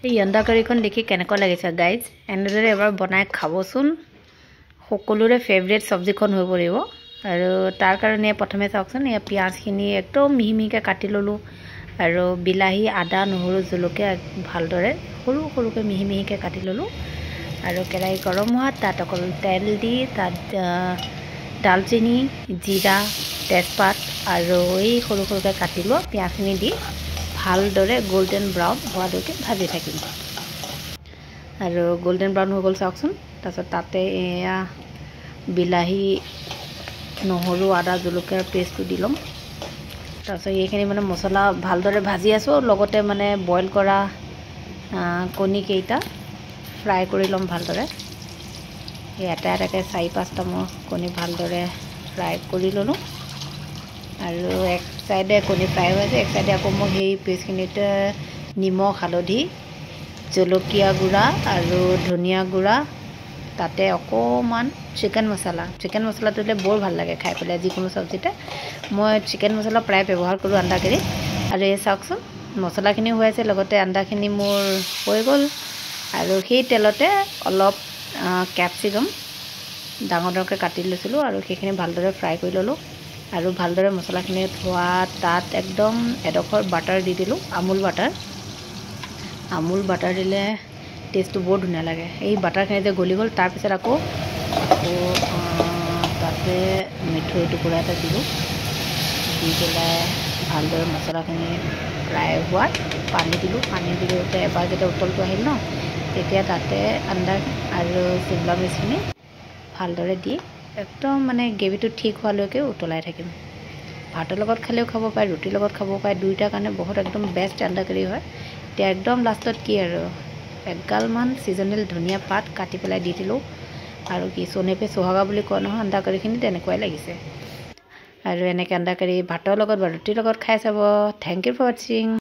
এই আণ্ডা কাৰীখন দেখি কেনেকুৱা লাগিছে গাইজ? এনেদৰে এবাৰ বনাই খাবচোন, সকলোৰে ফেভৰেট চব্জিখন হৈ পৰিব। আৰু তাৰ কাৰণে প্ৰথমে চাওকচোন, এয়া পিঁয়াজখিনি একদম মিহি মিহিকৈ কাটি ল'লোঁ আৰু বিলাহী, আদা, নহৰু, জলকীয়া ভালদৰে সৰু সৰুকৈ মিহি মিহিকৈ কাটি ল'লোঁ। আৰু কেৰাহী গৰম হোৱাত তাত অকল তেল দি তাত ডালচেনি, জিৰা, তেজপাত আৰু এই সৰু সৰুকৈ কাটি লোৱা পিঁয়াজখিনি দি ভালদৰে গল্ডেন ব্ৰাউন হোৱালৈকে ভাজি থাকিম। আৰু গল্ডেন ব্ৰাউন হৈ গ'ল চাওকচোন। তাৰপিছত তাতে এয়া বিলাহী, নহৰু, আদা, জলকীয়াৰ পেষ্টটো দি ল'ম। তাৰপিছত এইখিনি মানে মছলা ভালদৰে ভাজি আছোঁ, লগতে মানে বইল কৰা কণীকেইটা ফ্ৰাই কৰি ল'ম ভালদৰে। এই এটা এটাকৈ চাৰি পাঁচটা মই কণী ভালদৰে ফ্ৰাই কৰি ল'লোঁ। আৰু এক চাইডে কণী ফ্ৰাই হৈ আছে, এক চাইডে আকৌ মই সেই পেষ্টখিনিতে নিমখ, হালধি, জলকীয়া গুড়া আৰু ধনিয়া গুড়া, তাতে অকণমান চিকেন মছলা। চিকেন মছলাটো দিলে বৰ ভাল লাগে খাই পেলাই যিকোনো চব্জিতে। মই চিকেন মছলা প্ৰায় ব্যৱহাৰ কৰোঁ আণ্ডা কাৰীত। আৰু এই চাওকচোন, মছলাখিনি হৈ আছে, লগতে আণ্ডাখিনি মোৰ হৈ গ'ল। আৰু সেই তেলতে অলপ কেপচিকাম ডাঙৰ ডাঙৰকৈ কাটি লৈছিলোঁ আৰু সেইখিনি ভালদৰে ফ্ৰাই কৰি ল'লোঁ। আৰু ভালদৰে মছলাখিনি থোৱা তাত একদম এডোখৰ বাটাৰ দি দিলোঁ, আমুল বাটাৰ। আমুল বাটাৰ দিলে টেষ্টটো বৰ ধুনীয়া লাগে। এই বাটাৰখিনি যে গলি গ'ল, তাৰপিছত আকৌ আকৌ তাতে মিঠৈ টুকুৰা এটা দিলোঁ। দি পেলাই ভালদৰে মছলাখিনি ফ্ৰাই হোৱাত পানী দিলোঁ। পানী দিওঁতে এবাৰ যেতিয়া উতলটো আহিল ন, তেতিয়া তাতে আণ্ডা আৰু চিমলা মিৰ্চখিনি ভালদৰে দি একদম মানে গ্ৰেভিটো ঠিক হোৱালৈকে উতলাই থাকিম। ভাতৰ লগত খালেও খাব পাৰে, ৰুটিৰ লগত খাব পাৰে, দুয়োটাৰ কাৰণে বহুত একদম বেষ্ট আণ্ডা কাৰী হয়। এতিয়া একদম লাষ্টত কি আৰু এগালমান ছিজনেল ধনিয়া পাত কাটি পেলাই দি দিলোঁ। আৰু কি सोने पे सुहागा বুলি কয় নহয়, আণ্ডা কাৰীখিনি তেনেকুৱাই লাগিছে। আৰু এনেকৈ আণ্ডা কাৰী ভাতৰ লগত বা ৰুটিৰ লগত খাই চাব। Thank you for watching.